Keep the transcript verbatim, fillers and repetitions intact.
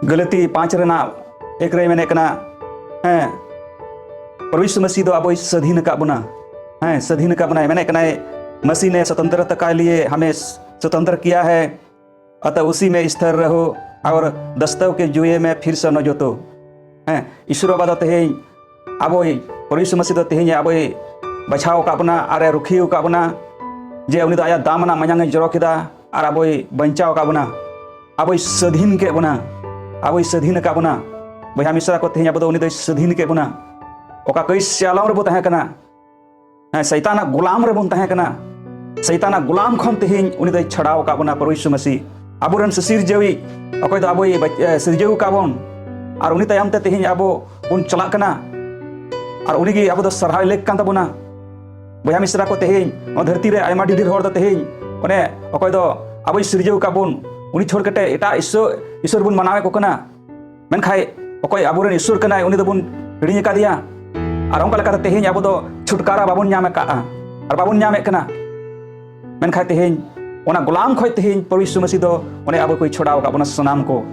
ᱜᱟᱹᱞᱟᱹᱛᱤ ᱯᱟᱸᱪ ᱨᱮᱱᱟᱜ ᱮᱠ ᱨᱮ ᱢᱮᱱᱮᱫ ᱠᱟᱱᱟ, ᱦᱮᱸ, ᱯᱨᱚᱵᱷᱩ ᱭᱤᱥᱩ ᱢᱟᱹᱥᱤ ᱫᱚ ᱟᱵᱚᱭ ᱥᱟᱹᱫᱷᱤᱱ ᱟᱠᱟᱫ ᱵᱚᱱᱟ᱾ ᱦᱮᱸ, ᱥᱟᱹᱫᱷᱤᱱ ᱟᱠᱟᱫ ᱵᱚᱱᱟᱭ, ᱢᱮᱱᱮᱫ ᱠᱟᱱᱟᱭ, मसीह ने स्वतंत्रता के लिए हमें स्वतंत्र किया है, अतः उसी में स्थिर रहो और दस्तव के जुए में फिर से न जोतो। ᱦᱮᱸ, ᱤᱥᱩᱨ ᱵᱟᱵᱟ ᱫᱚ ᱛᱮᱦᱮᱧ ᱟᱵᱚᱭ, ᱯᱨᱚᱵᱷᱩ ᱭᱤᱥᱩ ᱢᱟᱹᱥᱤ ᱫᱚ ᱛᱮᱦᱮᱧ ᱟᱵᱚᱭ ᱵᱟᱪᱷᱟᱣ ᱟᱠᱟᱫ ᱵᱚᱱᱟ ᱟᱨ ᱮ ᱨᱩᱠᱷᱤᱭᱟᱹ ᱟᱠᱟᱫ ᱵᱚᱱᱟ, ᱡᱮ ᱩᱱᱤ ᱫᱚ ᱟᱭᱟᱜ ᱫᱟᱢ ᱟᱱᱟᱜ ᱢᱟᱭᱟᱝ ᱮ ᱡᱚᱨᱚ ᱠᱮᱫᱟ ᱟᱨ ᱟᱵᱚᱭ ᱵᱟᱧᱪᱟᱣ ᱟᱠᱟᱫ ᱵᱚᱱᱟ, ᱟᱵᱚᱭ ᱥᱟᱹᱫᱷᱤᱱ ᱠᱮᱫ ᱵᱚᱱᱟ, ᱟᱵᱚᱭ ᱥᱟᱹᱫᱷᱤᱱ ᱟᱠᱟᱫ ᱵᱚᱱᱟ᱾ ᱵᱚᱭᱦᱟ ᱢᱤᱥᱨᱟ ᱠᱚ, ᱛᱮᱦᱮᱧ ᱟᱵᱚ ᱫᱚ ᱩᱱᱤ ᱫᱚᱭ ᱥᱟᱹᱫᱷᱤᱱ ᱠᱮᱫ ᱵᱚᱱᱟ᱾ ᱚᱠᱟ ᱠᱟᱹᱭ ᱥᱮᱭᱟᱞᱚᱢ ᱨᱮᱵᱚ ᱛᱟᱦᱮᱸ ᱠᱟᱱᱟ, ᱦᱮᱸ, ᱥᱟᱭᱛᱟᱱᱟᱜ ᱜᱩᱞᱟᱢ ᱨᱮᱵᱚᱱ ᱛᱟᱦᱮᱸ ᱠᱟᱱᱟ᱾ ᱥᱟᱭᱛᱟᱱᱟᱜ ᱜᱩᱞᱟᱢ ᱠᱷᱚᱱ ᱛᱮᱦᱮᱧ ᱩᱱᱤ ᱫᱚᱭ ᱪᱷᱟᱰᱟᱣ ᱟᱠᱟᱫ ᱵᱚᱱᱟ, ᱯᱨᱚᱵᱷᱩ ᱭᱤᱥᱩ ᱢᱟᱹᱥᱤ, ᱟᱵᱚᱨᱮᱱ ᱥᱤᱥᱤᱨ ᱡᱟᱹᱣᱤᱡ, ᱚᱠᱚᱭ ᱫᱚ ᱟᱵᱚᱭ ᱵᱟᱪ-, ᱮ, ᱥᱤᱨᱡᱟᱹᱣ ᱟᱠᱟᱫ ᱵᱚᱱ, ᱟᱨ ᱩᱱᱤ ᱛᱟᱭᱚᱢ ᱛᱮ ᱛᱮᱦᱮᱧ ᱟᱵᱚ ᱵᱚᱱ ᱪᱟᱞᱟᱜ ᱠᱟᱱᱟ, ᱟᱨ ᱩᱱᱤ ᱜᱮ ᱟᱵᱚ ᱫᱚ ᱥᱟᱨᱦᱟᱣ ᱞᱮᱠ ᱠᱟᱱ ᱛᱟᱵᱚᱱᱟ᱾ ᱵᱚᱭᱦᱟ ᱢᱤᱥᱨᱟ ᱠᱚ, ᱛᱮᱦᱮᱧ ᱱᱚᱣᱟ ᱫᱷᱟᱹᱨᱛᱤ ᱨᱮ ᱟᱭᱢᱟ ᱰᱷᱮᱨ ᱰᱷᱮᱨ ᱦᱚᱲ ᱫᱚ ᱛᱮᱦᱮᱧ ᱚᱱᱮ ᱚᱠᱚᱭ ᱫᱚ ᱟᱵᱚᱭ ᱥᱤᱨᱡᱟᱹᱣ ᱟᱠᱟᱫ ᱵᱚᱱ, ᱩᱱᱤ ᱪᱷᱟᱹᱲ ᱠᱟᱛᱮ ᱮᱴᱟᱜ ᱤᱥᱥᱚᱨ, ᱤᱥᱥᱚᱨ ᱵᱚᱱ ᱢᱟᱱᱟᱣᱮᱫ ᱠᱚ ᱠᱟᱱᱟ᱾ ᱢᱮᱱᱠᱷᱟᱱ ᱚᱠᱚᱭ ᱟᱵᱚᱨᱮᱱ ᱤᱥᱥᱚᱨ ᱠᱟᱱᱟᱭ, ᱩᱱᱤ ᱫᱚᱵᱚᱱ ᱦᱤᱲᱤᱧ ᱟᱠᱟᱫᱮᱭᱟ᱾ ᱟᱨ ᱚᱱᱠᱟ ᱞᱮᱠᱟᱛᱮ ᱛᱮᱦᱮᱧ ᱟᱵᱚ ᱫᱚ ᱪᱷᱩᱴᱠᱟᱨᱟ ᱵᱟᱵᱚᱱ ᱧᱟᱢ ᱟᱠᱟᱫᱼᱟ ᱟᱨ ᱵᱟᱵᱚᱱ ᱧᱟᱢᱮᱫ ᱠᱟᱱᱟ᱾ ᱢᱮᱱᱠᱷᱟᱱ ᱛᱮᱦᱮᱧ ᱚᱱᱟ ᱜᱩᱞᱟᱢ ᱠᱷᱚᱱ ᱛᱮᱦᱮᱧ ᱯᱨᱚᱵᱷᱩ ᱭᱤᱥᱩ ᱢᱟᱹᱥᱤ ᱫᱚ ᱚᱱᱮ ᱟᱵᱚ ᱠᱚᱭ ᱪᱷᱚᱰᱟᱣ ᱟᱠᱟᱫ ᱵᱚᱱᱟ ᱥᱟᱱᱟᱢ ᱠᱚ᱾